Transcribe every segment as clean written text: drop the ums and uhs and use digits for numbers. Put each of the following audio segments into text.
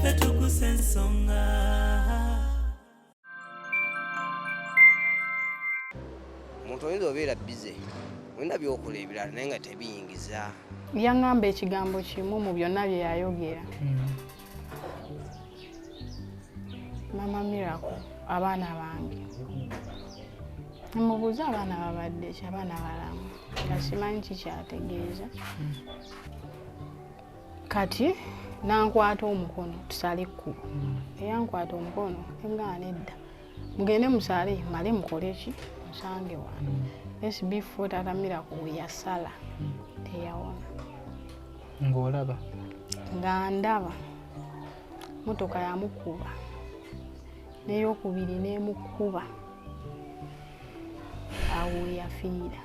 Ffe tugusa ensonga. Omuntu oyinza obeera bize, olina byokola ebirala naye nga tebiyingiza. Yaŋŋamba ekigambo kimu mu byonna bye yayogera. Mama Miracle, abaana bange. Mubuuze abaana babadde ki, abaana balamu. Nga simanyi kikyategeeza. Kati nankwata omukono tusale ekkubo. Eyankwata omukono emugamba nedda. Mugende musale male mukole ki musange wano. SB4 Taata Miracle we yasala teyawona. Ng'olaba? Nga ndaba. Motoka yamukuba. N'eyokubiri n'emukuba. Awo we yafiira.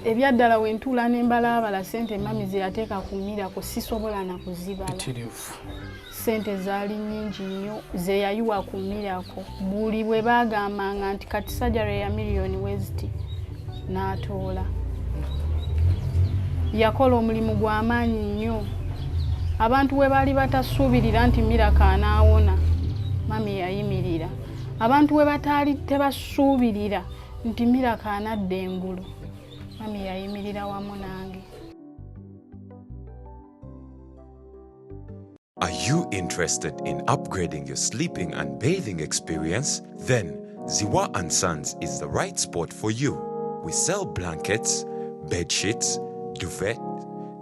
Ebyaddala we ntuula ne mbalaabala ssente mami ze yateeka ku Miracle sisobola na kuzibala. Ssente zaali nnyingi nnyo ze yayiwa ku Miracle. Buli bwe baagambanga nti kati surgery ya miliyoni weziti n'atoola. Yakola omulimu gw'amaanyi nnyo. Abantu we baali batasuubirira nti Miracle anaawona, mami yayimirira. Abantu we bataali tebasuubirira nti Miracle anadda engulu, mami yayimirira wamu nange. Are you interested in upgrading your sleeping and bathing experience? Then Ziwa & Sons is the right spot for you. We sell blankets, bed sheets, duvet,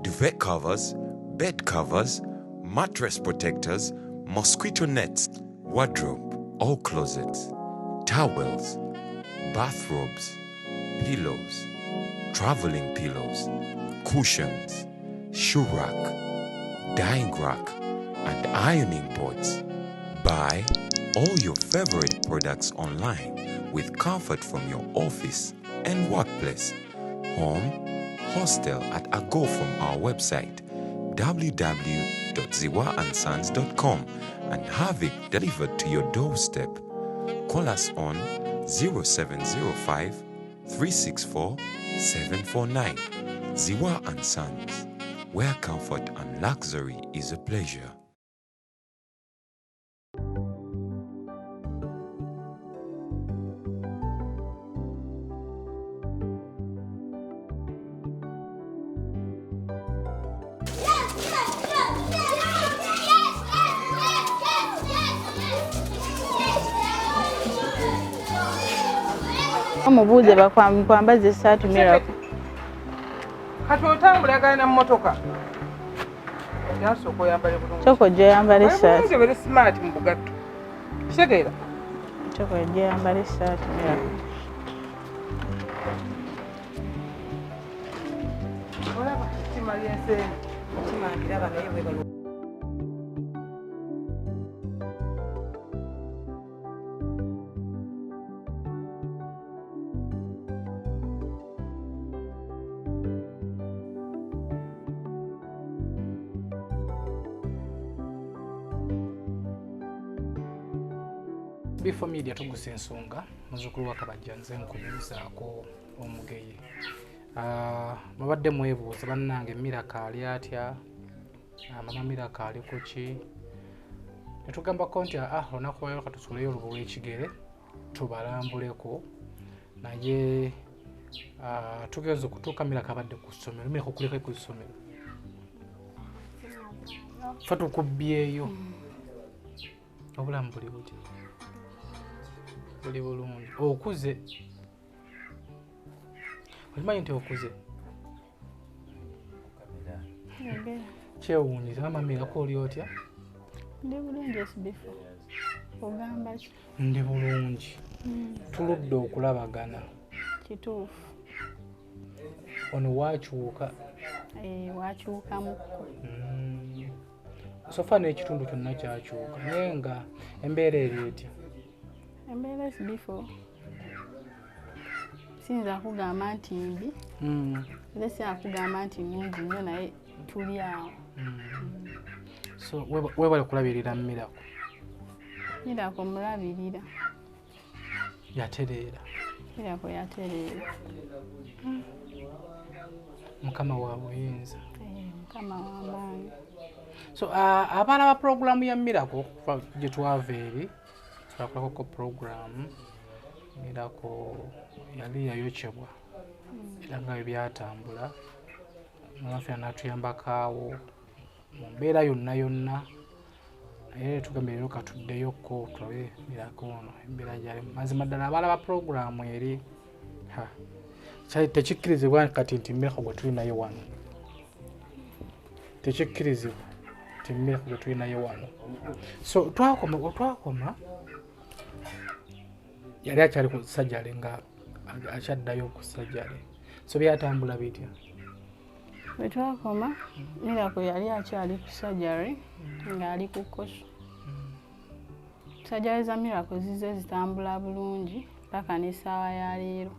duvet covers, bed covers, mattress protectors, mosquito nets, wardrobe or closets, towels, bathrobes, pillows, traveling pillows, cushions, shoe rack, dyeing rack, and ironing boards. Buy all your favorite products online with comfort from your office and workplace, home, hostel at a go from our website www.ziwaandsons.com and have it delivered to your doorstep. Call us on 0705 364 749. Ziwa and Sons, where comfort and luxury is a pleasure. Omubuuze bakwambaza essaati Miracle. Kati otambula na mmotoka. Yasooka oyambale bulungi. Sooka ojja oyambale essaati. Bulungi obeere smart mu bugatto. Kitegeera? Sooka ojja oyambale essaati Miracle. Olaba ettima ly'ensi eno. Ettima ndiraba naye weebale. Before media tugusa ensonga, muzzukulu wa Kabajja nze nkubuuzaako omugeye. Mubadde mwebuuza bannange Miracle ali atya, mama Miracle ali ku ki? Ne tugambako nti olunaku lwaleero katusuuleyo olubu lw'ekigere tubalambuleko, naye tugenze okutuuka Miracle abadde ku ssomero. Miracle okuleka ku ssomero ffe tukubbyeyo. Obulamu buli butya? Buli bulungi. Okuze. Okimanyi nti okuze? Kyewuunyiza. Mama Miracle oli otya? Ndi bulungi SB4. Ogamba ki? Ndi bulungi. Tuludde okulabagana. Kituufu. Ono wakyuka. Wakyukamukko. Sofa n'ekitundu kyonna kyakyuka naye nga embeera eri etya? Embeera SB4 siyinza kugamba nti mbi, era siyinza kugamba nti nnungi nnyo, naye tuli awo. So weebale kulabirira Miracle. Miracle mulabirira. Yatereera. Miracle yatereera. Mukama wa buyinza. Mukama w'amaanyi. So abaana ba puroguramu ya Miracle, okuva gye twava eri twakolakoko puroguramu, Miracle yali yayokyebwa era nga bwe byatambula, Mama Fiina n'atuyambako awo mu mbeera yonna yonna. Naye tugambye leero katuddeyokko tulabe Miracle ono embeera gyalimu. Mazima ddala abalaba puroguramu eri kyali tekikkirizibwa kati nti Miracle gwe tuli naye wano, tekikkirizibwa nti Miracle gwe tuli naye wano. So twakoma yali akyali ku sajjale nga akyaddayo ku sajjale. So byatambula bitya? Bwe twakoma Miracle yali akyali ku sajjale ng'ali ku koso. Sajjale za Miracle zizze zitambula bulungi paka n'essaawa ya leero.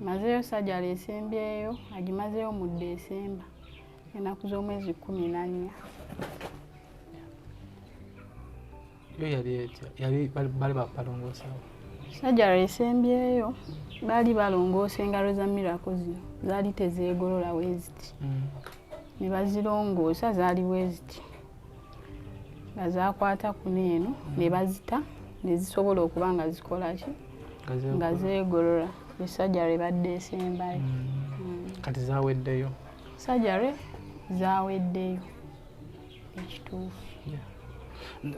Mazeeyo sajjale esembyeyo, agimazeeyo mu Desemba ennaku z'omwezi 14. Yo yali etya? Yali bali balongoosawo? Sajjale esembyeyo baali balongoosa engalo za Miracle zino, zaali tezeegolola bwe ziti. Ne bazirongoosa zaali bwe ziti nga zakwata kuno eno ne bazita ne zisobola okuba nga zikola ki? Nga zeegolola. Esajjale badde esembayo. Kati zaweddeyo? Sajjale zaweddeyo ekituufu.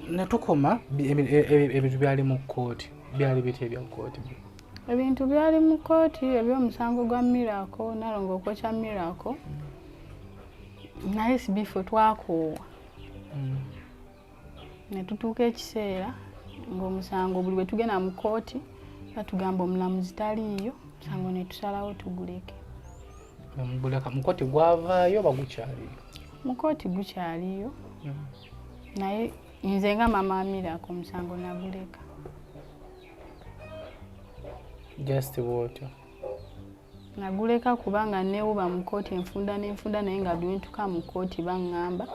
Ne tukoma ebintu byali mu kkooti, byali bitya ebya kkooti? Ebintu byali mu kkooti eby'omusango gwa Miracle, Nalongo okwokya Miracle, naye sibifo twakoowa. Ne tutuuka ekiseera ng'omusango buli bwe tugenda mu kkooti batugamba omulamuzi taliiyo, omusango ne tusalawo tuguleke. Muguleka mu kkooti gwavaayo oba gukyaliyo? Mu kkooti gukyaliyo, naye nze nga mama Miracle omusango naguleka. Just bw'otyo? Naguleka kubanga neewuba mu kkooti enfunda n'enfunda, naye nga bwe ntuuka mu kkooti baŋŋamba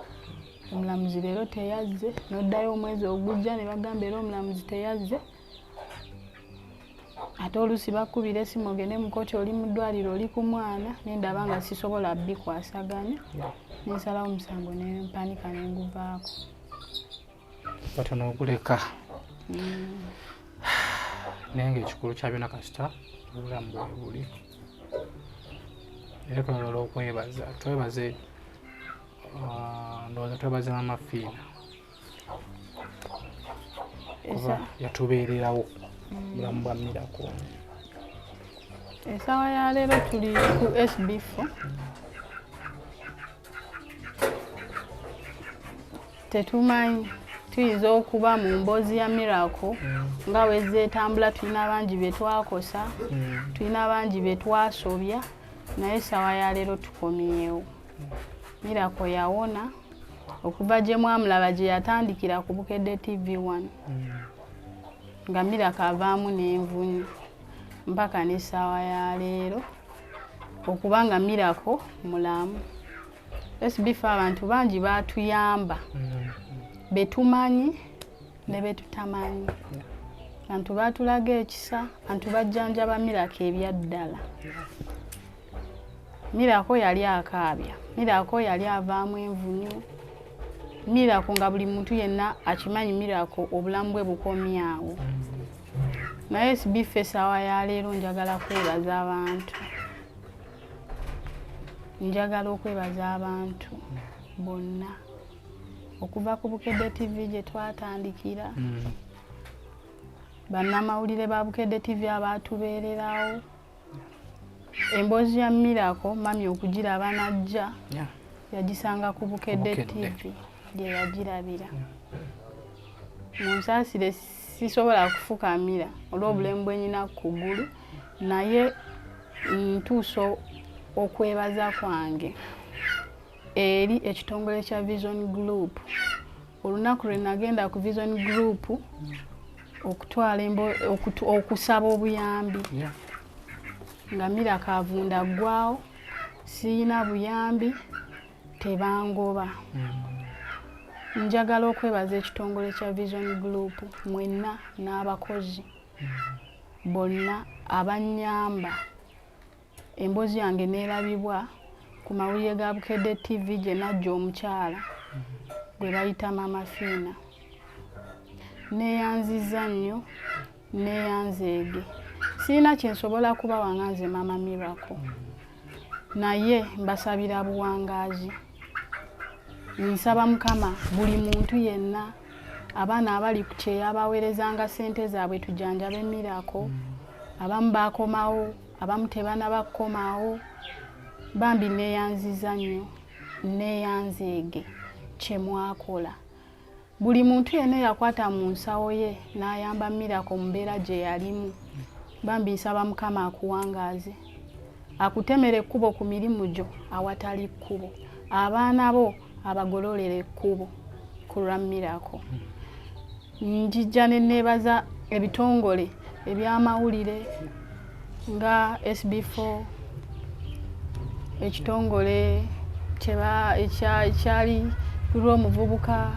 omulamuzi leero teyazze, n'oddayo omwezi ogujja ne bagamba era omulamuzi teyazze. Ate oluusi bakubira essimu ogende mu kkooti oli mu ddwaliro oli ku mwana, ne ndaba nga sisobola bikwasaganya, ne nsalawo omusango ne mpanika ne nguvaako. Batono n'oguleka. Naye ng'ekikulu kya byonna kasita obulamu bwe buli. Era twagala okwebaza, twebaze ndowooza twebaze Mama Fiina kuba yatubeererawo bulamu bwa Miracle. Essaawa ya leero tuli ku SB4. Tetumanyi, tuyinza okuba mu mboozi ya Miracle nga bwe zeetambula, tulina bangi be twakosa, tulina bangi be twasobya, naye essaawa ya leero tukomyewo. Miracle yawona okuva gye mwamulaba gye yatandikira ku Bukedde TV 1 nga Miracle avaamu n'envunyu mpaka n'essaawa ya leero okuba nga Miracle mulamu. SB4 abantu bangi baatuyamba betumanyi ne betutamanyi. Abantu baatulaga ekisa, abantu bajjanjaba Miracle ebyaddala. Miracle yali akaabya, Miracle yali avaamu envunyu, Miracle nga buli muntu yenna akimanyi Miracle obulamu bwe bukomyawo. Naye SB4 essaawa ya leero njagala kwebaza abantu. Njagala okwebaza abantu bonna okuva ku Bukedde TV gye twatandikira, bannamawulire ba Bukedde TV abaatubeererawo, emboozi ya Miracle mami okugiraba n'ajja yagisanga ku Bukedde TV gye yagirabira. Munsaasire sisobola kufukamira olw'obulemu bwe nnina ku kugulu, naye ntuusa okwebaza kwange eri ekitongole kya Vision Group. Olunaku lwe nagenda ku Vision Group okutwala okusaba obuyambi nga Miracle avunda ggwawo, siyina buyambi, tebangoba. Njagala okwebaza ekitongole kya Vision Group mwenna n'abakozi bonna abannyamba emboozi yange neerabibwa ku mawulire ga Bukedde TV gye najja omukyala. Gwe bayita Mama Fiina, neeyanziza nnyo, neeyanzeege. Sirina kyensobola kubawa nga nze Mama Miracle, naye mbasabira buwangaazi. Nsaba Mukama buli muntu yenna, abaana abali ku kyeyo abaweerezanga ssente zaabwe tujanjabe Miracle, abamu bakomawo, abamu tebanaba kukomawo. Bambi neeyanziza nnyo, neeyanzeege kye mwakola. Buli muntu yenna yakwata mu nsawo ye n'ayamba Miracle mu mbeera gye yalimu, bambi nsaba Mukama akuwangaaze, akutemere ekkubo ku mirimu gyo awatali kkubo, abaana bo abagololere ekkubo ku lwa Miracle. Njijja ne neebaza ebitongole ebyamawulire nga SB4, ekitongole ekyali lw'omuvubuka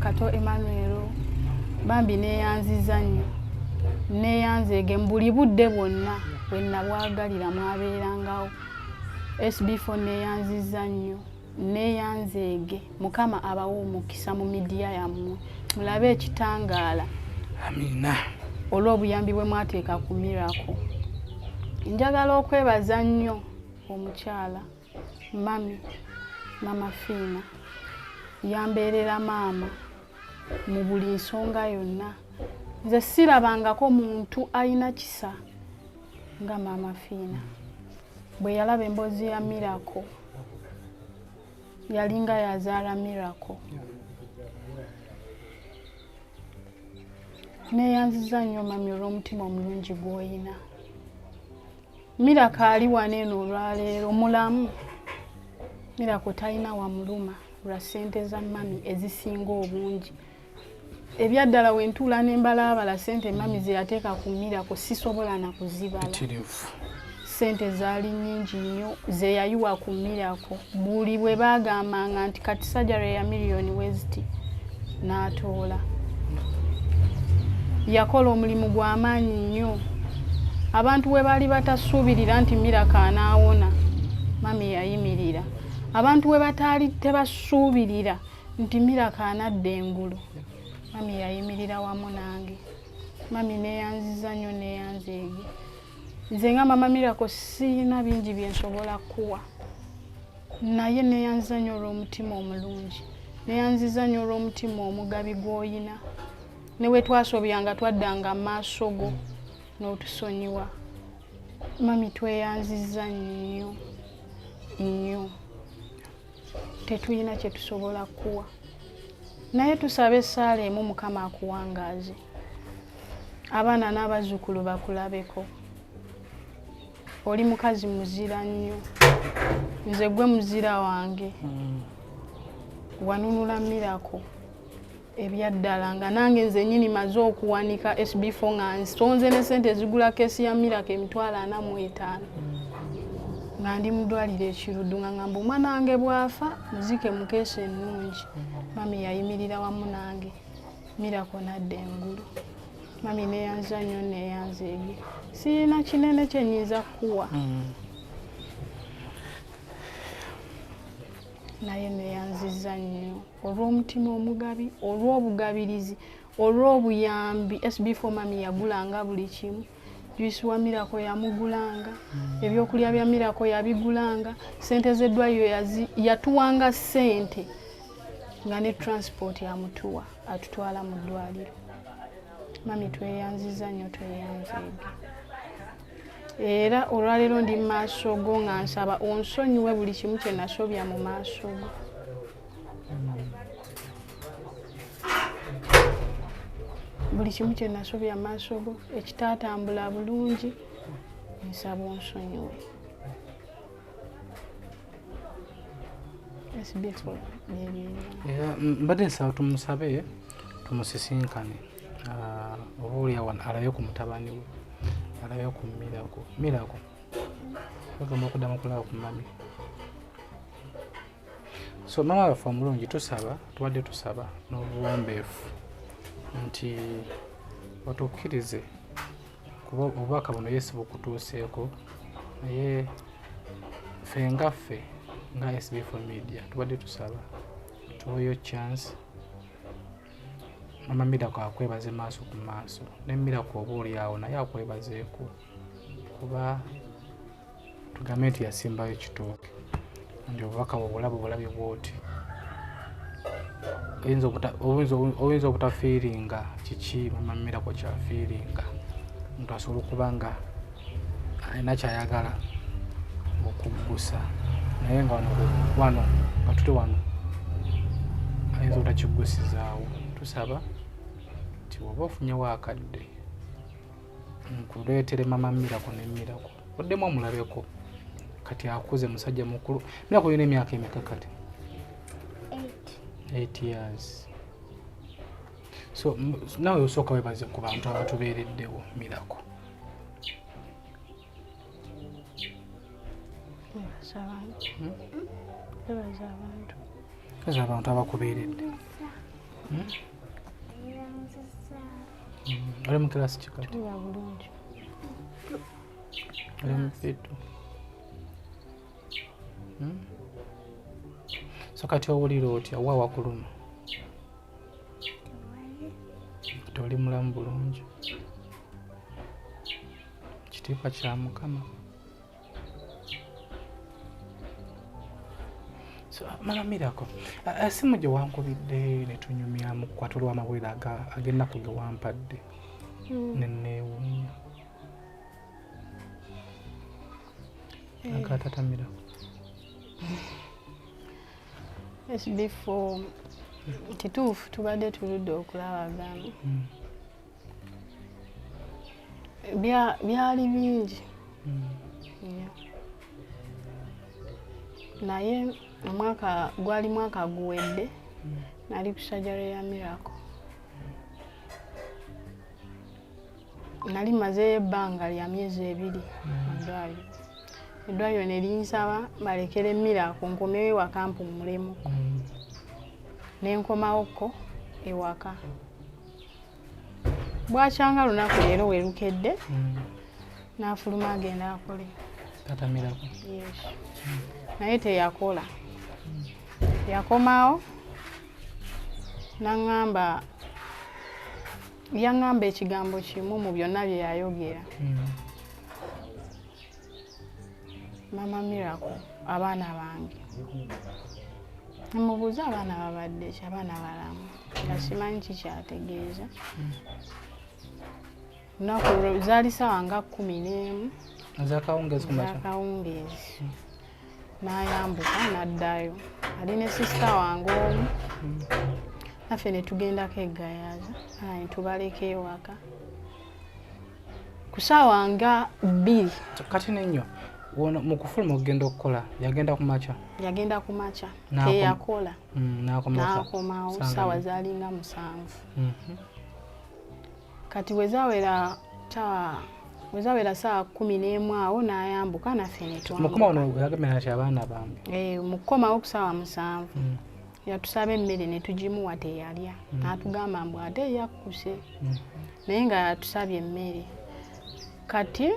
Kato Emmanuel. Bambi neeyanziza nnyo, neeyanzeege mu buli budde bwonna bwe nabwagalira mwabeerangawo. SB4 neeyanziza nnyo, neeyanzeege. Mukama abawe omukisa mu midiya yammwe, mulabe ekitangaala. Amiina. Olw'obuyambi bwe mwateeka ku Miracle. Njagala okwebaza nnyo omukyala mami Mama Fiina, yambeerera maama mu buli nsonga yonna. Nze sirabangako muntu alina kisa nga Mama Fiina. Bwe yalaba emboozi ya Miracle, yalinga yazaala Miracle. Neeyanziza nnyo mami olw'omutima omulungi gw'oyina. Miracle ali wano eno olwaleero mulamu. Miracle talina wamuluma lwa ssente za mami ezisinga obungi. Ebyaddala wentuula ne mbalaabala ssente mami ze yateeka ku Miracle sisobola na kuzibala. Ssente zaali nnyingi nnyo ze yayiwa ku Miracle. Buli bwe baagambanga nti kati sajjare ya miliyoni weziti n'atoola. Yakola omulimu gw'amaanyi nnyo. Abantu we baali batasuubirira nti Miracle anaawona, mami yayimirira. Abantu we bataali tebasuubirira nti Miracle anadda engulu, mami yayimirira wamu nange. Mami neeyanziza nnyo, neeyanzeege. Nze nga Mama Miracle sirina bingi bye nsobola kuwa, naye neeyanziza nnyo olw'omutima omulungi, neeyanziza nnyo olw'omutima omugabi gw'oyina. Ne bwe twasobyanga twaddanga mu maaso go n'otusonyiwa. Mami tweyanziza nnyo nnyo, tetulina kye tusobola kuwa, naye tusaba essaala emu, Mukama akuwangaaze, abaana n'abazzukulu bakulabeko. Oli mukazi muzira nnyo, nze gwe muzira wange. Wanunula Miracle ebyaddala nga nange nze nnyini maze okuwanika SB4 nga nsonze ne ssente ezigula keesi ya Miracle 450,000, nga ndi mu ddwaliro ekiruddu, nga ngamba omwana wange bw'afa muzike mu keesi ennungi. Mami yayimirira wamu nange, Miracle n'adda engulu. Mami neeyanza nnyo, neeyanzeege. Sirina kinene kye nnyinza kukuwa, naye neeyanziza nnyo olw'omutima omugabi, olw'obugabirizi, olw'obuyambi. SB4 mami yagulanga buli kimu. Juice wa Miracle yamugulanga, ebyokulya bya Miracle yabigulanga, sente z'eddwaliro yatuwanga ssente, nga ne transport amutuwa atutwala mu ddwaliro. Mami tweyanziza nnyo, tweyanzeege. Era olwaleero ndi mu maaso go nga nsaba onsonyiwe buli kimu kye nasobya mu maaso go, buli kimu kye nasobya mu maaso go ekitaatambula bulungi, nsaba onsonyiwe. SB4 byebyo. Era mbadde nsaba tumusabe tumusisinkane, oba oliawo alabe ku mutabani we, alabe ku Miracle. Miracle bagamba okuddamu okulaba ku mami. So mama waffe omulungi, tusaba, tubadde tusaba n'obuwombeefu nti otukkirize, kuba obubaka buno Yesu bukutuuseeko, naye ffe nga ffe nga SB4 Media tubadde tusaba. Tuweyo chance Mama Miracle akwebaze maaso ku maaso, ne Miracle oba oli awo naye akwebazeeko, kuba tugambe nti yasimbayo kitooke nti obubaka bwe obulabye bw'oti oyinza obutafiiringa kiki Mama Miracle kyafiiringa. Omuntu asobola okuba nga alina kyayagala okuggusa, naye nga wano nga tuli wano ayinza obutakigusizaawo. Tusaba nti bw'oba ofunyewo akadde nkuleetere Mama Miracle ne Miracle oddemu omulabeko. Kati akuze musajja mukulu. Miracle olina emyaka emeka kati? 8 years. So nawe osooka weebaze ku bantu abatubeereddewo Miracle. Weebaza abantu abakubeeredde. Oli mu kilasi ki kati? Oli mu P2. So kati owulira otya? Wa wakuluma? Kati oli mulamu bulungi? Kitiibwa kya Mukama. So Mama Miracle, essimu gye wankubidde ne tunyumyamu kukwata olw'amawulire ag'ennaku ge wampadde ne neewuunya. Aga Taata Miracle. SB4 kituufu tubadde tuludde okulabagana. Byali bingi. Naye omwaka gwali mwaka guwedde, nali ku surgery ya Miracle. Nali mazeeyo ebbanga lya myezi 2 mu ddwaliro. Eddwaliro ne linsaba balekere Miracle nkomewo ewaka mpummulemu. Ne nkomawoko ewaka. Bwakyanga lunaku leero we lukedde, n'afuluma agenda akole. Taata Miracle. Yes. Naye teyakola. Yakomawo n'aŋŋamba, yaŋŋamba ekigambo kimu mu byonna bye yayogera. Mama Miracle, abaana bange. Namubuuza abaana babadde ki, abaana balamu. Nga simanyi kikyategeeza. Lunaku lwo zaali ssaawa nga 11. Ez'akawungeezi ku makya? Ez'akawungeezi. N'ayambuka n'addayo. Ali ne sisita wange omu. Naffe ne tugendako e Gayaza, ne tubaleka ewaka. Ku ssaawa nga 2. Kati nennyo, mu kufuluma okugenda okukola, yagenda ku makya? Yagenda ku makya. Teyakola. N'akomawo ssaawa zaali nga 7. Kati we zaawera ssaawa 11 awo n'ayambuka naffe ne twambuka. Mukoma ono yagambye nti abaana bange. Mu kukomawo ku ssaawa 7. Yatusaba emmere ne tugimuwa teyalya. N'atugamba mbu ate yakkuse. Naye nga yatusabye emmere. Kati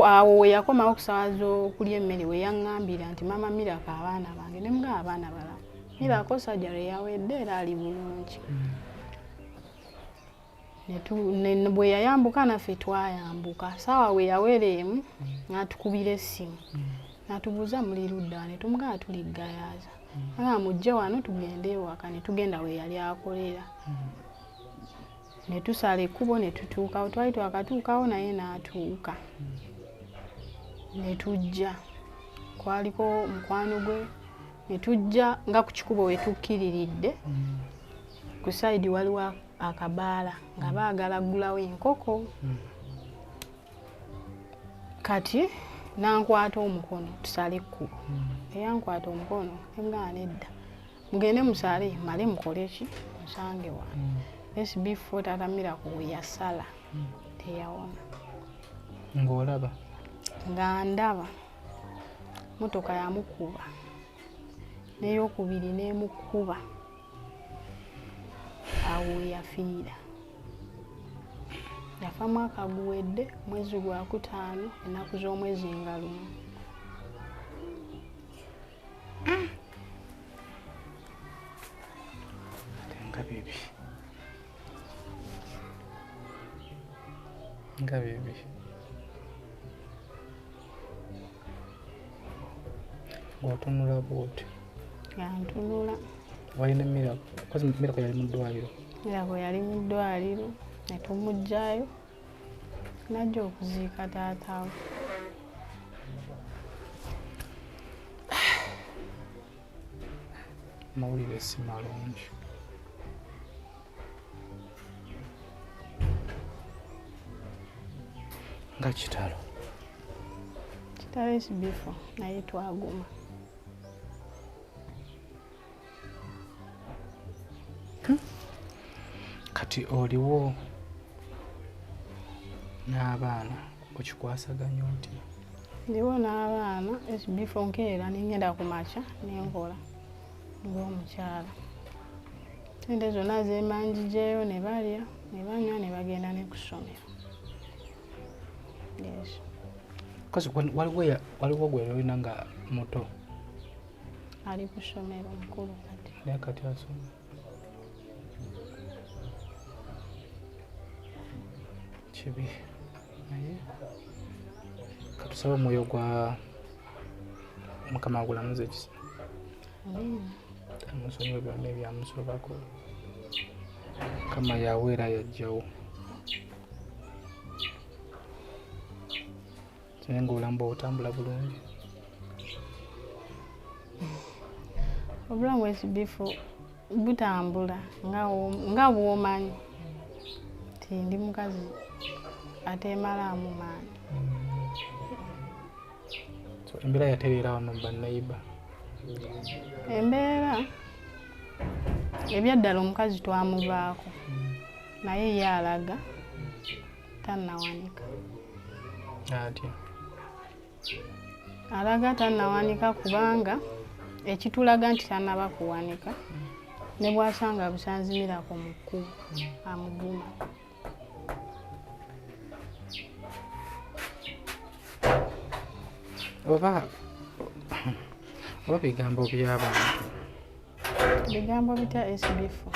awo we yakomawo ku ssaawa z'okulya emmere we yaŋŋambira nti Mama Miracle abaana bange. Ne mugamba abaana balamu. Miracle surgery yawedde era ali bulungi. Bwe yayambuka naffe twayambuka. Ssaawa we yawera emu n'atukubira essimu. N'atubuuza muli ludda wa? Ne tumugamba tuli Gayaza. N'agamba mujje wano tugende ewaka. Ne tugenda we yali akolera. Ne tusala ekkubo ne tutuukawo. Twali twakatuukawo naye n'atuuka. Ne tujja. Kwaliko mukwano gwe. Ne tujja nga ku kikubo we tukkiriridde. Ku sayidi waliwo akabaala nga baagala ggulawo enkoko. Kati n'ankwata omukono tusale ekkubo. Eyankwata omukono ne mugamba nedda. Mugende musale mmale mukole ki? Musange wano. SB4 Taata Miracle we yasala teyawona. Ng'olaba? Nga ndaba. Mmotoka yamukuba. N'eyokubiri n'emukuba. Awo we yafiira. Yafa mwaka guwedde, mwezi gwa 5, ennaku z'omwezi nga 1. Nga bibi, nga bibi. Ng'otunula bw'otyo? Nga ntunula. Walina Miracle? Kozi Miracle yali mu ddwaliro. Miracle yali mu ddwaliro, ne tumuggyayo n'ajja okuziika taata we. Amawulire si malungi. Nga kitalo. Kitalo ekibifo, naye twaguma. Kati oliwo n'abaana, okikwasaganya otya? Ndiwo n'abaana, ekibifo nkeera nengenda ku makya nenkola ng'omukyala. Sente zonna zemanjijeyo ne balya ne banywa ne bagenda ne ku ssomero. Yes. Kozi waliwo gwe olina nga muto? Ali ku ssomero, mukulu kati. Naye kati asoma. Kibi. Naye katusabe omwoyo gwa Mukama agulamuze ekisa. Amusonyiwe byonna ebyamusobako. Mukama yaweera yajjawo. Naye ng'obulamu bwe butambula bulungi? Obulamu bw'ekibifo butambula nga bw'omanyi nti ndi mukazi ateemalaamu maanyi. So embeera yatereera wano mu bannayiba? Embeera ebyaddala omukazi twamuvaako, naye ye alaga tannawanika. Atya? Alaga tannawanika kubanga ekitulaga nti tannaba kuwanika, ne bw'asanga busanzi Miracle mu kkubo amuvuma. Oba bigambo by'abantu? Bigambo bitya SB4?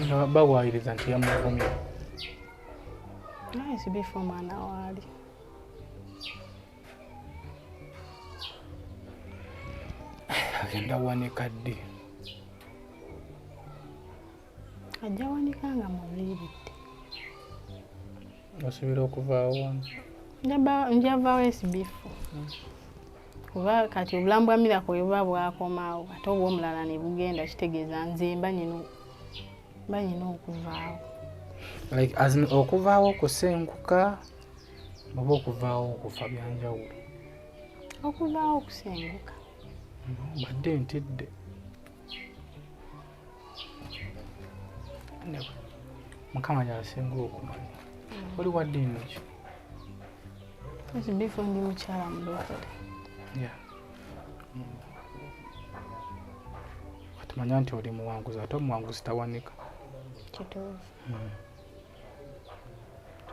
Nga bawaayiriza nti yamuvumye. Naye SB4 mwana waali. Agenda wanika ddi? Ajja wanika nga muviiridde. Osuubira okuvaawo wano? Njavaawo SB4. Kuba kati obulamu bwa Miracle bwe buba bwakomaawo ate obw'omulala ne bugenda, kitegeeza nze mba nnina okuvaawo. Like as in okuvaawo okusenguka oba okuvaawo okufa byanjawulo? Okuvaawo okusenguka. Mbadde ntidde. Mukama y'asinga okumanya. Oli wa ddiini ki? SB4 ndi mukyala mulokole. Yeah. Katumanya nti oli muwanguzi, ate omuwanguzi tawanika. Kituufu.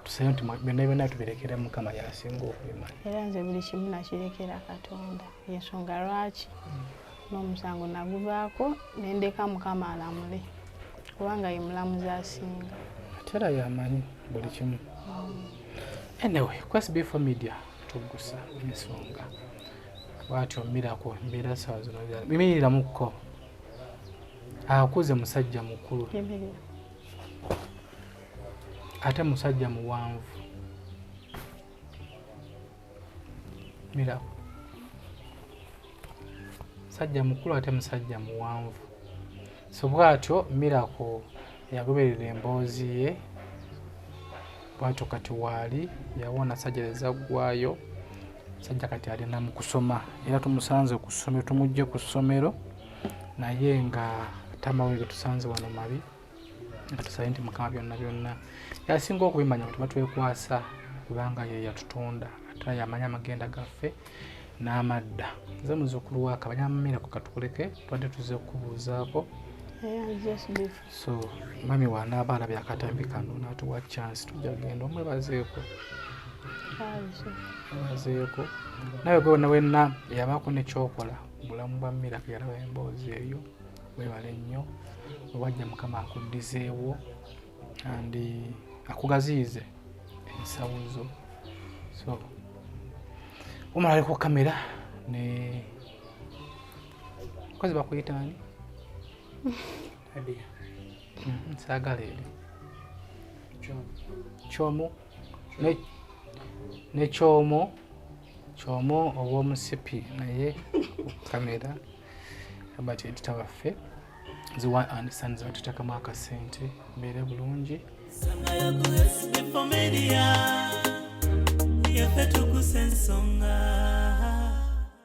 Tusabe nti byonna byonna tubirekere Mukama y'asinga okubimanya. Era nze buli kimu nakirekera Katonda. Y'ensonga lwaki n'omusango naguvaako ne ndeka Mukama alamule, kubanga ye mulamuzi asinga. Ate era y'amanyi buli kimu. Anyway, ku SB4 Media tuggusa ensonga. Bw'atyo Miracle embeera ssaawa zino yimiriramukko. Akuze musajja mukulu. Ate musajja muwanvu. Miracle. Musajja mukulu ate musajja muwanvu. So bw'atyo Miracle yagoberera emboozi ye. Bw'atyo kati waali yawona sajja zaggwayo. Sajja kati alina mu kusoma era tumusanze ku ssomero, tumugye ku ssomero naye nga tamawulire tusanze wano mabi. Nga tusabe nti Mukama byonna byonna yasinga okubimanya bwe tuba twekwasa, kubanga ye yatutonda ate yamanya amagenda gaffe n'amadda. Nze muzzukulu wa Kabanya Miracle katukuleke, tubadde tuzze kukubuuzaako. So mami wanaaba alabye akatambi kano n'atuwa chance tujja kugenda omwebazeeko. Mwebazeeko. Nawe gwe wenna wenna yabaako ne ky'okola Bulamu bwa Miracle yalaba emboozi eyo. Webale nnyo, wewajja Mukama akuddizeewo and akugaziyize ensawo zo. So omala ali ku kamera ne kozi bakuyita ani? Saagala eri kyomu ne kyomo kyomo ow'omusipi naye ku kamera but editor waffe Ziwa and Sons batutekamu akasente mbeere bulungi. Yaffe tukusa ensonga.